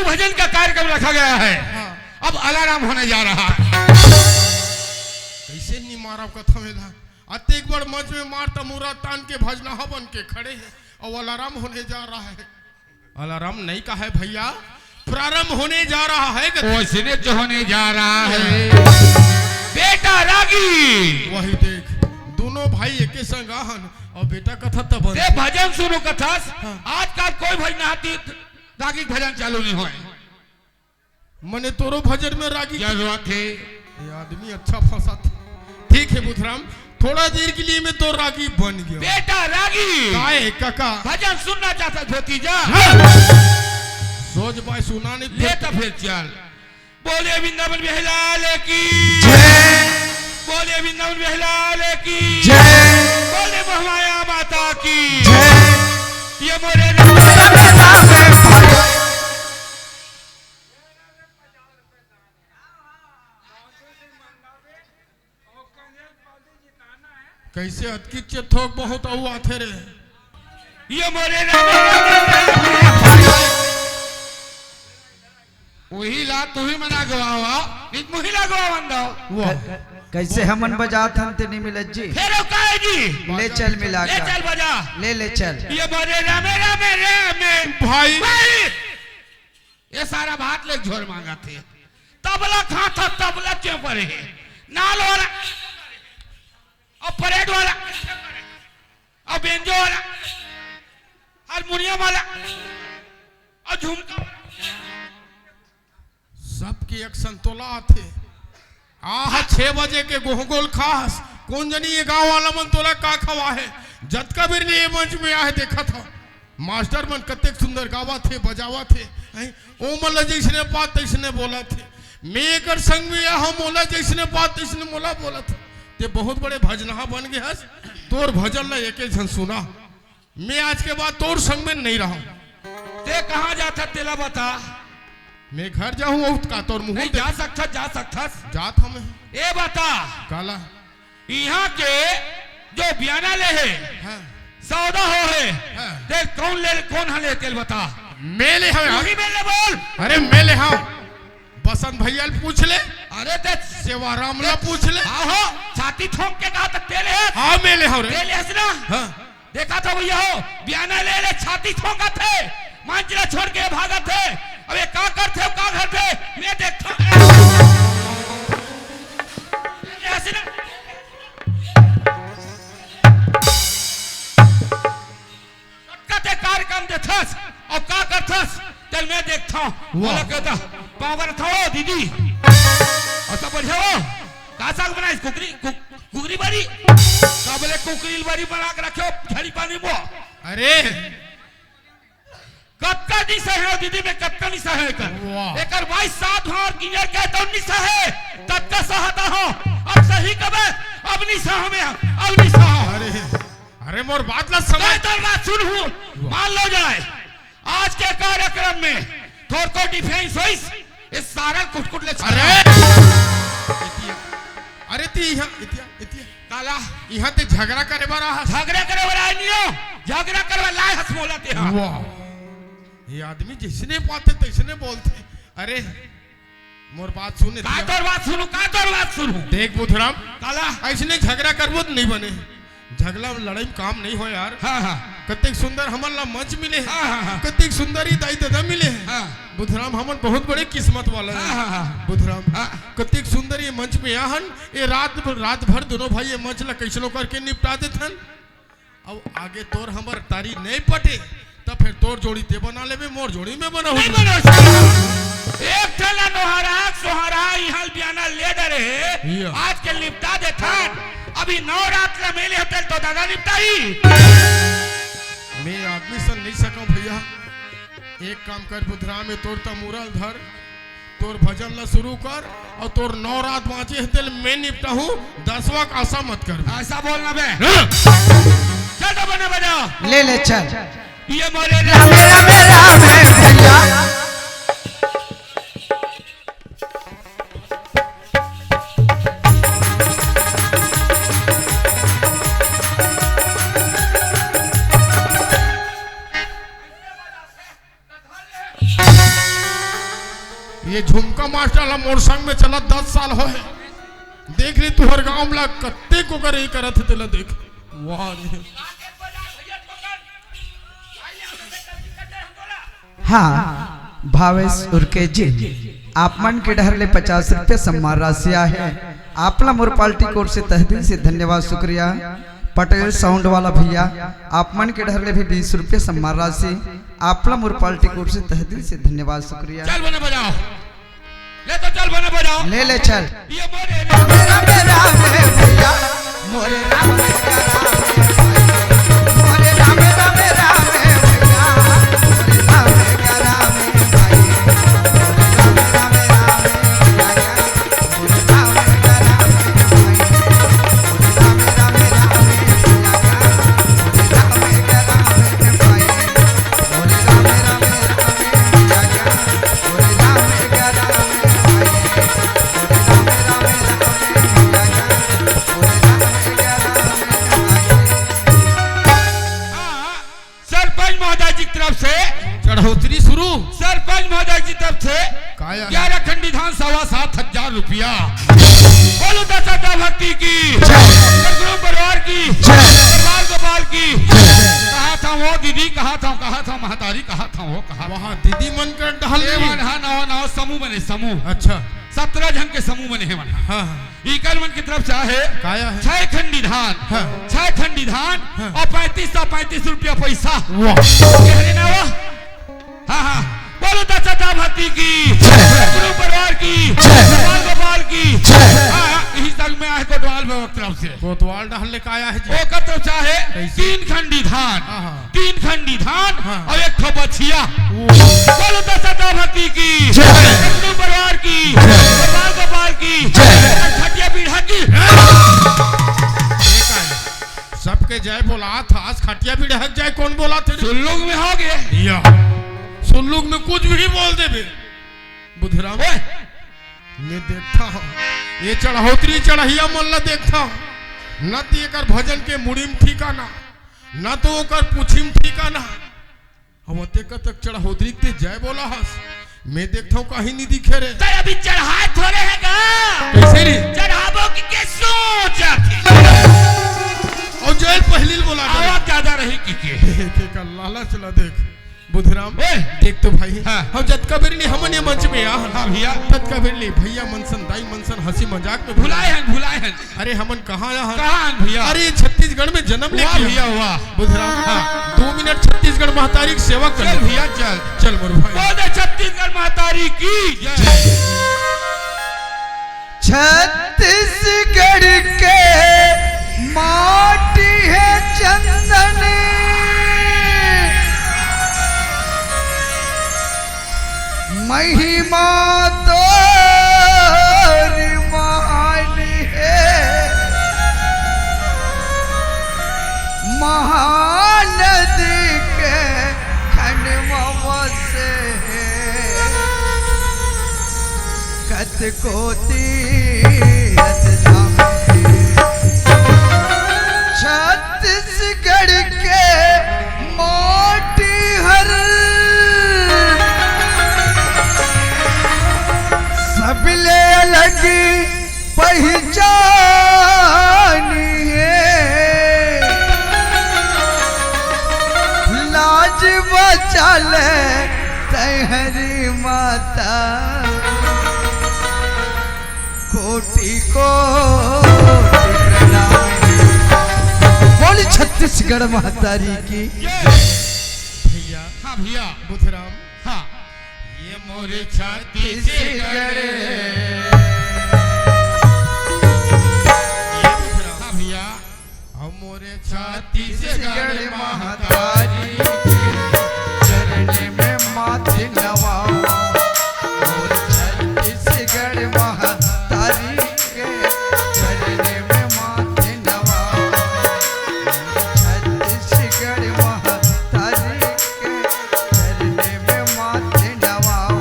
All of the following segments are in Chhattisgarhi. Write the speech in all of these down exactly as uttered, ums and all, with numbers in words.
भजन का कार्यक्रम रखा गया है। हाँ। अब अलाराम होने जा रहा है। कइसे नी मारव कथव एला? अतेक बड़ मंच में मार त मुरा तान के भजनहा बन के खड़े हे, अउ अलाराम होने जा रहा है। अलाराम नहीं कहा है भैया, प्रारंभ होने जा रहा है। ओइसने जो होने जा रहा है। बेटा रागी। वही देख, दोनों भाई एके संग आहन, अउ बेटा कथस तब ते भजन सुरू कथस। हाँ। आजकल कोई भजनहा ती रागी के भजन चालू नहीं होय। मने तोरो भजन में रागी जरूरत हे। ये आदमी अच्छा फंसाथे। ठीक है बुधराम, थोड़ा देर के लिए मैं तो रागी बन गया। बेटा रागी। काय काका? भजन सुनना चाहता भतीजा? हाँ। सोच भाई सुना नहीं ले तो। तो फिर चल। बोले वृंदावन बिहारी लाल की। जय। बोले वृंदावन बिहारी लाल की। जय। बोले महामाया माता की। जय। ये मोरे कइसे अतकी चेत थोक बहुत अउ आथे रे। ये मोरे राम। वही ला तुही मना गवावा, इत मुही ला गवावन दो। वाह। क-, कइसे हमन बजात हन ते नी मिलत जी? फेर ओ काहे जी? ले चल मिला ले के। चल बजा। ले, ले चल। ये मोरे रामे, रामे, रामे। भाई। भाई। ये सारा भात ले झोर मांगथे। तबला खाता, तबला क्यों परे हे? नाल वाला, अउ परेड वाला, अउ बेंजो वाला, हारमोनियम वाला, अउ झुमका वाला। सबके एक संतोला आथे। आह, छह बजे के गोहगोल खास, कोन जनी ये गांव वाला मन तोला का खवा हे? जतका बेर ले ये मंच में आहे देखत हव, मास्टर मन कतेक सुंदर गावत हे, बजावत हे, हैं? ओ मन ला जइसने पात तइसने बोलत हे। मैं एकर संग में आहंव, मोला जइसने पात तइसने मोला बोलत हे। ते बहुत बड़े भजनहा बन गे हस, तोर भजन ला एके झन सुना। मैं आज के बाद तोर संग में नहीं रहंव। ते कहाँ जाथस तेला बता। मैं घर जाहूँ, अउ का तोर मुँह नहीं देख- जा सकथस, जा सकथस। जात हंव मैं। ए बता। काला? इहाँ के जो बियाना ले हे, हाँ। सौदा हो हे, हाँ। ते कौन ले, कौन हा ले तेला बता। मैं ले हंव यार। तू ही मैं ले बोल। अरे मैं ले हंव। बसंत भैया ले पूछ ले। अरे ते सेवाराम ला पूछ ले। हाँ, हाँ, छाती ठोंक के कहा त ते ले हस। हाँ, मैं ले हंव रे। ते ले हस ना। हाँ। देखत हव भैया हो, बियाना ले ले छाती ठोंकत हे, मंच ला छोड़ के भागत हे। अब ये का करथे, का करथे, मैं देखत हंव। ते ले हस ना। कतका ते कार्यक्रम देथस अउ का करथस, तेला मैं देखत हंव। वाह। बोला कहता, पावर था हो दीदी। अउ सब बढ़िया हो? का साग बनाइस? कुकरी, कु-, कुकरी बरी? का बोले कुकरी बरी बना के रखे हो, झड़ी पानी में। अरे। कतका निसा हे दीदी में, कतका निसा हे एकर। वाह। एकर बाईस सात हार गिने के तो निसा हे, ततका सहत हंव। अब सही कबे, अब निसा हंव मैं, अब निसा हंव। अरे। अरे मोर बात ला समझ। मैं तोर बात सुनहूँ। वाह। मान लो जाए, आज के कार्यक्रम में थोरको डिफेंस होइस, ये सारा कुटकुट ले अरे! छाड़ा। अरे ती इहाँ, इतिया, इतिया। काला? इहाँ ते झगड़ा करे बर आहा। झगड़ा करे बर आए नहीं हो, झगड़ा करे बर लाए हस मोला ते हा। वाह। ये आदमी जइसने पाथे तइसने बोलथे। अरे, मोर बात सुन का इतिया। तोर बात सुनहूँ, का तोर बात सुनहूँ? देख बुधराम, काला? अइसने झगड़ा करबो त नहीं बने। झगड़ा लड़ाई में काम नहीं हो यार। हाँ, हाँ। कतेक सुंदर हमन ला मंच मिले हे। हाँ, हाँ, हाँ। कतेक सुंदर ये दाई ददा मिले हे। हाँ। बुधराम हमन बहुत बड़े किस्मत वाला हाँ, हैं। हाँ, हाँ। बुधराम, हाँ। कतेक सुंदर ये मंच में आहन, ये रात, रात भर दोनों भाई ये मंच ला कइसनो करके निपटा देथन। अब आगे तोर हमर तारी नहीं पटे, त फेर तोर जोड़ी ते बना लेबे, मोर जोड़ी मैं बनाहूँ। नहीं बना सकता। एक ठन ला नोहरा, सोहरा, इहाँ बियाना ले डरे हे। या। आज के निपटा देथन। अभी नवरात ला मेले होते तो दादा निपटाही। मैं आदमी सन नहीं सकंव भैया। एक काम कर बुधराम, ये तोर तमूरा ल धर। तोर भजन ला शुरू कर अउ तोर नवरात बाँचे हे तेला मैं निपटाहूँ, दसवाँ का आशा मत कर। ऐसा बोलना बे। हाँ। चल तो बना बजा। ले ले चल। ये मोरे राम, राम, राम, राम, भैया। ये झुमका मास्टर ला मोर संग में चला दस साल होहे। देख रे तुहर गांव ला कत्ते को करे करत हे तेला देख। वाह रे। हाँ, भावेश उर्के जी, आप मन के डहर ले पचास रुपया सम्मान राशि आहे। आप ला मोर पार्टी कोर से तहे दिल से धन्यवाद, शुक्रिया। पटेल साउंड वाला भैया, आप मन के डहर ले भी बीस रुपया सम्मान राशि। आप ला मोर पार्टी कोर से तहे दिल से धन्यवाद, शुक्रिया। चल बने बजाओ। ले तो चल बने बजाओ। ले ले चल। ये मोरे राम राम राम हे भैया, मोरे राम राम राम हे भाई, मोरे राम राम राम हे भैया, मोरे राम राम राम हे भाई, मोरे राम राम राम हे भैया। सरपंच महोदय जी की तरफ से चढ़ोतरी शुरू। सरपंच महोदय जी की तरफ से का यार? ग्यारह खंडी धान, सवा सात हजार रुपया। बोलो दशरथ भक्ति की जय। गुरु परिवार की जय। दरबार गोपाल की जय। कहा था वो दीदी, कहा था, कहा था महतारी, कहा था वो, कहा वहाँ दीदी मन कर ढाल ये ली। मन हा नवा नवा समूह बने, समूह। अच्छा। सत्रह झन के समूह बने हे मन। हाँ, हाँ। इकर मन की तरफ से आहे का आहे? छह खंडी धान, हाँ। छह खंडी धान हाँ। और पैंतीस सौ पैंतीस रुपया पैसा। वाह। कह रहे ना वो? हाँ, हाँ। बोलो दशरथ भक्ति की, जय। गुरु परिवार की, जय। गोपाल गोपाल की। जय। हाँ, हाँ, इही संग में आहे कोटवाल बाबा की तरफ से। कोटवाल डहर ले का आहे जी? ओकर तरफ से आहे कैसे? तीन खंडी धान। हाँ, हाँ। तीन खंडी धान हाँ। और एक ठो बछिया। ओ। बोलो दशरथ भक्ति की। जय। विष्णु परिवार की। जय। गोपाल गोपाल की। जय। और खटिया पीढ़ा की। ये का है? सबके जय बोला था, आज खटिया पीढ़ा के जय कौन बोला थे? सुल्लुक में हो गए। या। सुल्लुक में कुछ भी बोल देबे। बुधराम। ओए। मैं देखता हूँ। ये चढ़ोतरी चढ़ैया मन ला देखता हूँ। न तो एकर भजन के मुड़ी में ठिकाना, न तो ओकर पूछी में ठिकाना। अब अतेक तक चढ़ोतरी के ते जय बोला हस, मैं देखता हूँ कहीं नहीं दिखे रे। ते अभी चढ़ाए थोड़े है गा। कैसे रे? चढ़ाबो की के सोच आखिर। और जय पहली बोला दे। आवाज ज्यादा रही की के। देख, देख, लालच ला देख। बुधराम, ओए। देख तो भाई, हाँ। हम जतका बेर ले हमन ये मंच में आ, हाँ भैया। ततका बेर ले भैया मन सन, दाई मन सन हंसी मजाक में भुलाए हन, भुलाए हन। अरे हमन कहाँ आया हन? कहाँ हन भैया? अरे छत्तीसगढ़ में जन्म लेके वाह भैया, वाह। बुधराम, हाँ। दो मिनट छत्तीसगढ़ महतारी की सेवा कर चल ले। भैया, चल। चल मोर भाई। बोल दे छत्तीसगढ़ महतारी की जय। छत्तीसगढ़ के माटी है चंदन, महिमा तोर महान है, महानदी के खन में बसे कतको तीरथ धाम हे। छत्तीसगढ़ के माटी हर सबले अलग पहचान हे। लाज बचा ले तैं हरी माता, कोटि कोटि प्रणाम। बोल छत्तीसगढ़ महतारी की। भैया। हाँ भैया। बुधराम। हाँ। ये मोरे छत्तीसगढ़। ये बुधराम। हाँ भैया। अउ मोरे छत्तीसगढ़ महतारी के चरने में माथे नवाओ। मोरे छत्तीसगढ़ महतारी के चरने में माथे नवाओ। मोरे छत्तीसगढ़ महतारी के चरने में माथे नवाओ।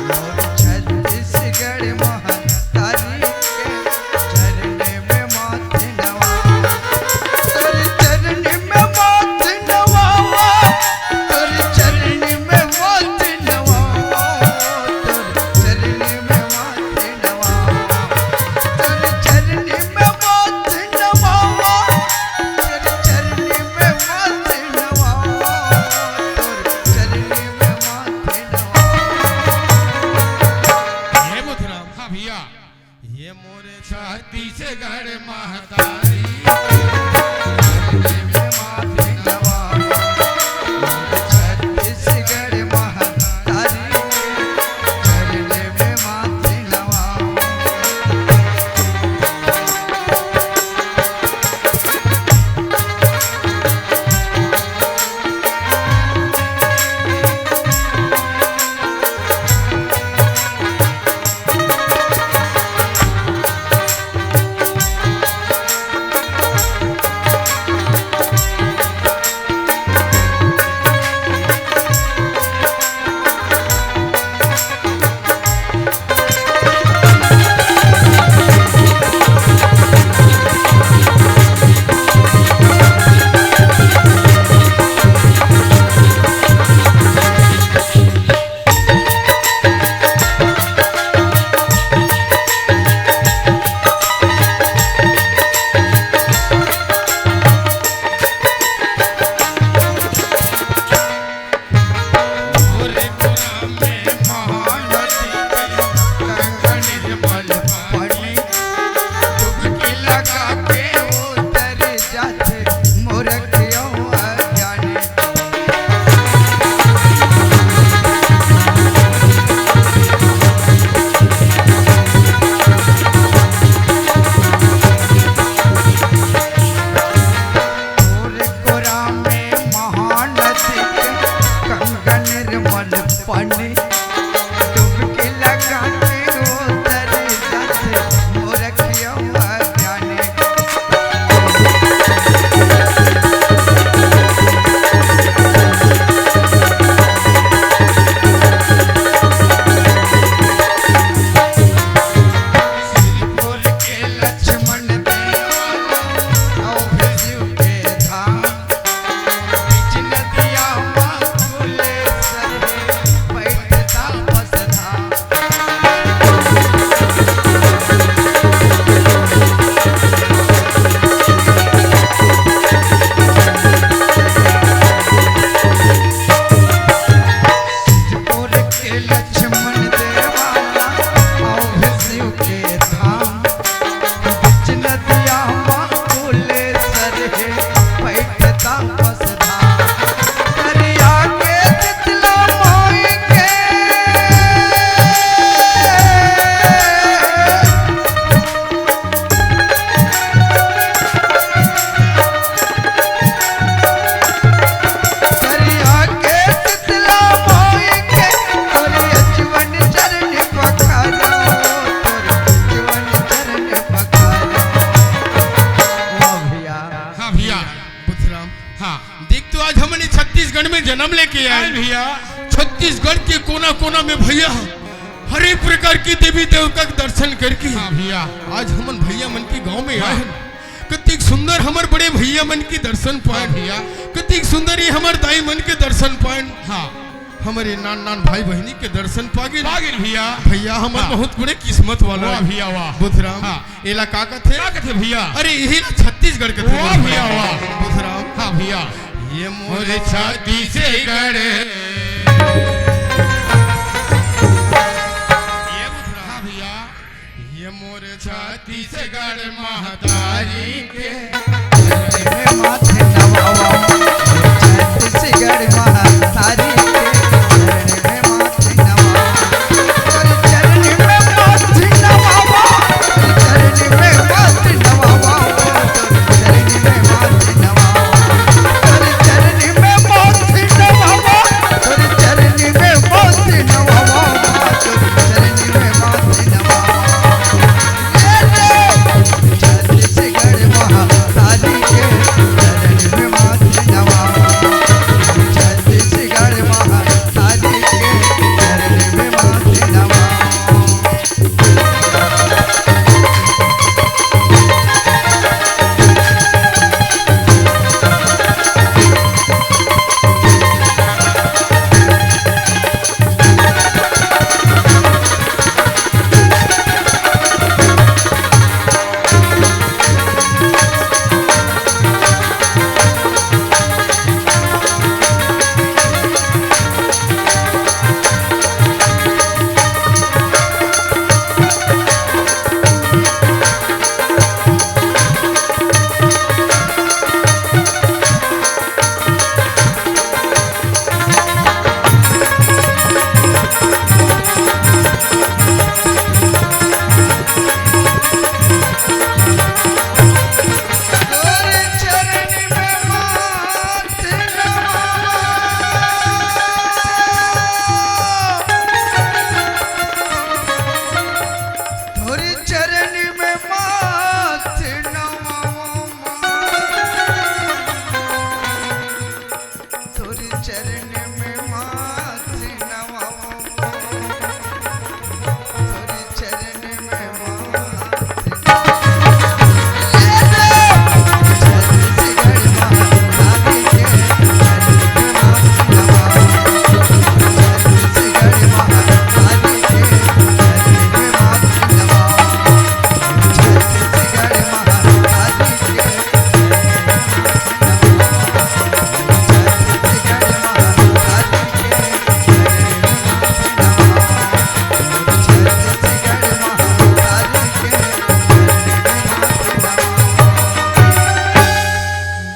मोरे छत्तीसगढ़ महतारी के चरने में माथे नवावा, तोर चरनी में माथ नवावा, भैया। बुधराम। हाँ। देख तो, आज हमन ये छत्तीसगढ़ में जन्म लेके आए। आए भैया। छत्तीसगढ़ के कोना कोना में भैया, हर एक प्रकार के देवी देवता के दर्शन करके हाँ भैया। आज हमन भैया मन के गांव में हाँ। आए हन। कतिक सुंदर हमर बड़े भैया मन के दर्शन पाए हाँ भैया। कतिक सुंदर ये हमर दाई मन के दर्शन पाए। हाँ। हमरे नान नान भाई बहिनी के दर्शन पागिन। पागिन भैया। भैया, हमर हाँ। बहुत बड़े किस्मत वाला वाह है। भैया, वाह। बुधराम, हाँ। एला का कथे? का कथे भैया? अरे, यही ला छत्तीसगढ़ कथे। वाह भैया, वाह। बुधराम। हाँ भैया। ये मोर छत्तीसगढ़। ये बुधराम। हाँ भैया। ये मोर छत्तीसगढ़ महतारी के। चरण में माथे नवावा, छत्तीसगढ़ महतारी के। चरण में माथे नवावा, चरण में माथे नवावा, चरण में माथे नवावा। तोरे चरण में माथ नवावा। तोरे चरण में माथ नवावा। तोरे चरण में माथ नवावा।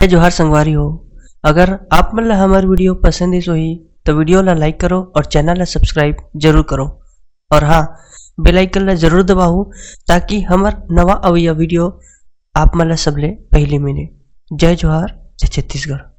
जय जोहार संगवारी हो, अगर आप मन ला हमर video पसंद आइस होही, तो video ला like करो और channel ला subscribe जरूर करो। और हाँ, bell icon ला जरूर दबाओ, ताकि हमर नवा अवइया video आप मन ला सबले पहली मिले। जय जोहार, जय छत्तीसगढ़।